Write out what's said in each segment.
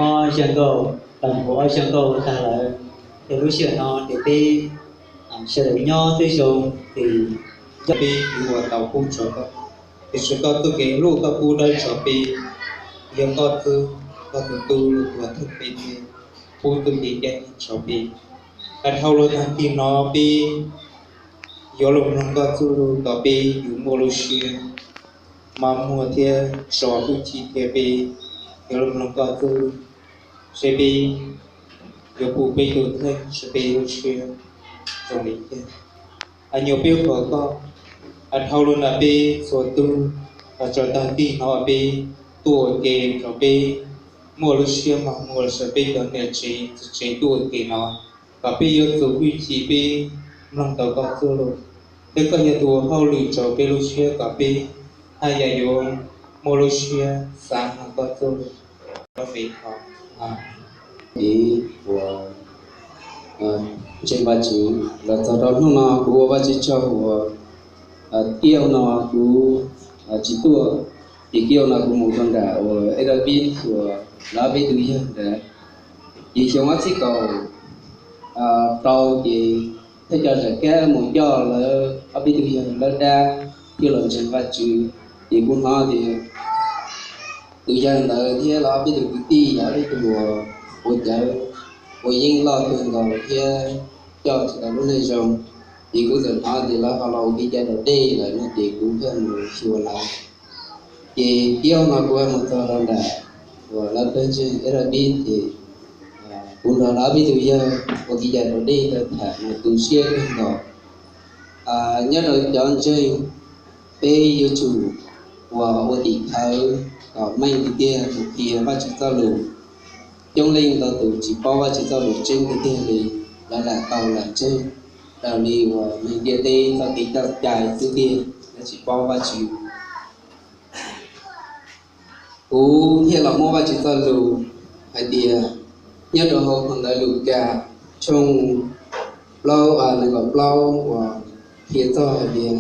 Ob xya nkauj, tag nrho ob xya nkauj tag lawm. Ces lub sij hawm no ces peb sawv daws nyob twb zoo, ces coj peb yuav ua tau pub tso koj, tiam sis koj txuj kev hlub koj pub dawb tso peb, yog koj txwb, koj tus tub los ua thawj peb thiab, pub txuj kev ncaj ncees tso peb. Dhau los tag kis no peb yuav los mloog koj txuj lug kom peb yuav muaj lub siab maj muag thiab tso hwj chim thiab peb yuav los mloog koj txuj lug, seb peb yuav pum peb tus theej seb peb lub siab zoo li cas. Nyuam peb qhuas koj, dhau los ntawm peb txhua tug, tso tag kis no peb tuaj ua ke rau peb muaj lub siab maj muag, seb peb cov niam tsev txiv tsev tuaj ua ke no, kom peb yuav txo hwj chim peb mloog tau koj txuj lug, thiab koj yog tus ua hauj lwm rau peb lub siab kom peb haj yam yuav muaj lub siab xav mloog koj txuj lug. Ib uas ntseeg Vajtswv los txog rau hnub no, kuv ua Vajtswv tsaug uas kij no kuv tsis tuaj, ces kij no kuv mus rau nram uas eb rab pib uas lawv peb tus yawg ntawd, ces xyoo ob txhiab kaum rau ces thiaj coj zam kab mus coj lawv ob peb tus yawg lawv dab thiaj los ntseeg Vajtswv. Ces kuv hnov tias tus yawg ntawd thiab lawv ob peb tus kwv tij yog ob peb tus uas ua cawv ua yeeb loj kawg nkaus thiab coj tsis tau lub neej zoo. Ces kuv txawm hnov tias lawv ho los ua kev cai raus dej lawm no ces kuv thiaj mus xyuas lawv. Ces kij no kuv mus txog rau nram uas lawv pawg ntseeg eb rab pib ces kuv nrog lawv ob peb tus yawg ua kev cai raus dej tau tham mas tu siab kawg nkaus. Nyob rau cov ntseeg, peb yuav tsum uas ua tim khawv kom meej tiag tiag mus qhia Vajtswv txoj lus. Coob leej ntau tus tsis paub Vajtswv txoj lus tseeb tiag tiag li, lawv lam tau lam ntseeg raws li uas neeg ntiaj teb txoj kev coj cai xwb tiag, lawv tsis paub Vajtswv. Kuv thiaj los muab Vajtswv txoj lus hais tias nyob rau hauv phau ntawv Lukas tshooj plaub, nees nkaum plaub uas qhia txog hais tias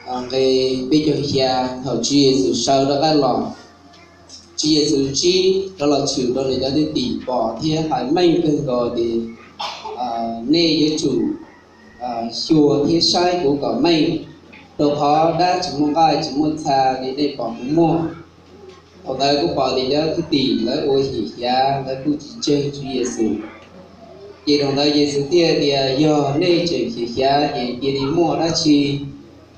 Nqe peb caug xya, thaum Tswv Yexus sawv rov qab los, Tswv Yexus ntsib rov los tshwm rau nws cov thwj tim pom thiab hais meej kawg nkaus tias nej yuav tsum xyuas thiab saib kuv kom meej, rau qhov dab tsis muaj nqaij tsis muaj txha li nej pom kuv muaj. Thaum ntawd kuv pom tias cov thwj tim lawv ua xyem xyav, lawv kuj tsis ntseeg Tswv Yexus. Ces thaum ntawd Yexus thiaj tias, yog nej tseem xyem xyav ces cia li muaj dab tsi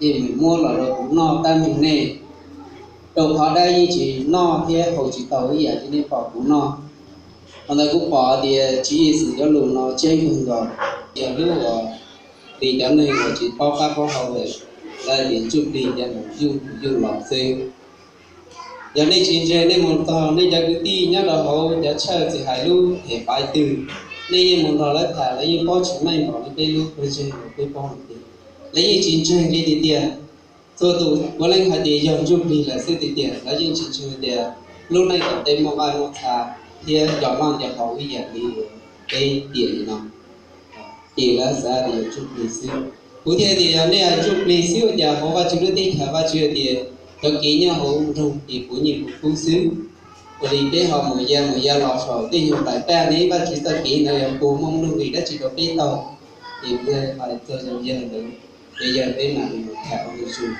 ces mus muab los rau kuv noj tab meeg nej, rau qhov dab yeej tsis noj thiab haus tsis tau ib yam li nej pom kuv noj. Thaum ntawd kuv pom tias Tswv Yexus cov lus no tseeb kawg nkaus, yog lub uas li cov neeg uas tsis paub qab paub hau lawm, lawv tias ntsuj plig cov mus yuj yuj los xwb. Yog nej tsis ntseeg, nej mus nrog nej cov kwv tij nyob rau hauv cov tshawj txiv hais lub them paiv twg, nej yeej mus nrog lawv tham, lawv yeej paub tsis meej npaum li peb lub pawg ntseeg uas peb paub hais tias, lawv yeej tsis ntseeg li tiag tiag. Txhua tus puav leej hais tias yog ntsuj plig lawm xwb tiag tiag, lawv yeej tsis ntseeg tias lub neej tom ntej muaj nqaij muaj txha thiab nco noj nco haus ib yam li peb tiam li no. Ces lawv xav tias yog ntsuj plig xwb. Kuv thiaj tias yog nej hais ntsuj plig xwb ua cas hauv Vajtswv lub teb chaws Vajtswv hais tias cov kev nyob hauv nroog ces puv nyiaj puv kub xwb. Ua li peb ho mus ya mus ya los saum tej nyuag nplaim paj ne, Vajtswv txoj kev ntawd yog puas muaj nuj nqis dab tsi rau peb tau? Ces kuv hais txog yawg ntawd, ces yawg peb mam li mus tham ua ntej.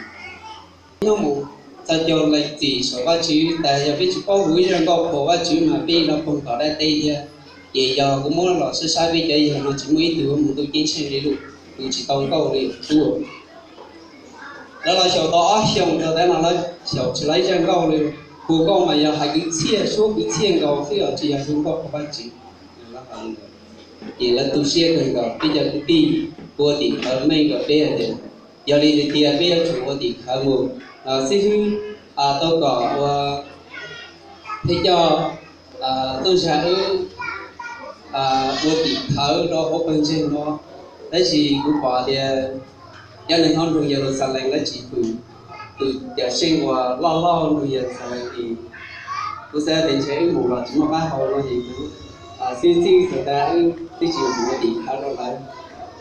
Hnub mus txog caug lees txim saum Vajtswv tas, yog peb tsis paub hu ib zaj nkauj qhuas Vajtswv mas peb yuav poob tom dab teb thiab. Ces yog kuv muab los saib saib peb cov yawg no tsis muaj ib tug mus ntuj ceeb tsheej li lawm, hu tsis tau nkauj li tub. Lawv los xyaum tau ob xyoos txog tav no lawv xyaum tsis tau ib zaj nkauj li. Hu nkauj mas yog hais kwv txhiaj suab kwv txhiaj nkaus xwb os, tsis yog hu nkauj qhuas Vajtswv. Ces lawv tu siab kawg nkaus, peb cov kwv tij ua tim khawv meej rau peb hais tias, yog li tiag tiag peb yuav tsum ua tim khawv mus. Xib hwb tau kom ua thej coj tuaj zag wb ua tim khawv rau hauv pawg ntseeg no. Tab sis kuv pom tias cov neeg hauv nroog Yeluxalees lawv tsis pum tus cawm seej uas loj hlob nroog Yeluxalees li. Kuv xav tias ntshe wb mus los tsis muaj qab hau no es kuv xib txij xav tas wb twb tsis mus ua tim khawv rau lawv.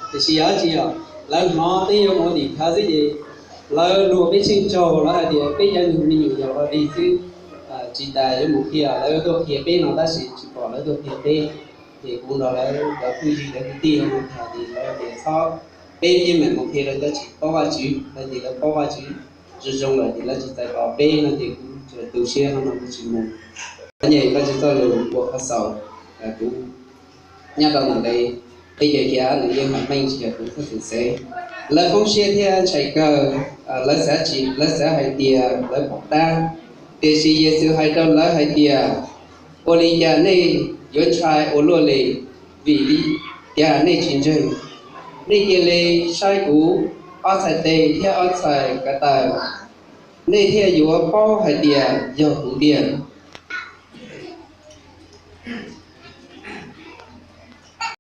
Tiam sis yog tsis yog lawv hnov twb yuav mus ua tim khawv xwb ces lawv luag peb tsheej tsaug, lawv hais tias peb cov neeg me nyuam yaus los dig xwb, tsis tas yuav mus qhia, lawv tuaj qhia peb no tab sis tsis pom lawv tuaj qhia peb. Ces kuv nrog lawv cov phooj ywg cov kwv tij no tham ces lawv tias txhob, peb yeej meem mus qhia rau cov tsis paub Vajtswv, lawv tias lawv paub Vajtswv zoo zoo lawm ces lawv tsis txais tos peb no ces kuv tsuas tu siab no kuv tsis mus. Nyem Vajtswv txoj lus ua qhov xaus, kuv nyob rau ntawm nqe peb caug xya nws yeej meej tsis yog kuv txhob xwm xev. Lawv poob siab thiab ntshai kawg, lawv xav tsis, lawv xav hais tias lawv pom dab. Tiam sis Yexus hais rau lawv hais tias, ua li cas nej yuav ntshai ua luaj li? Vim li cas nej tsis ntseeg? Nej cia li saib kuv ob txhais tes thiab ob txhais ko taw, nej thiaj yuav paub hais tias yog kuv tiag.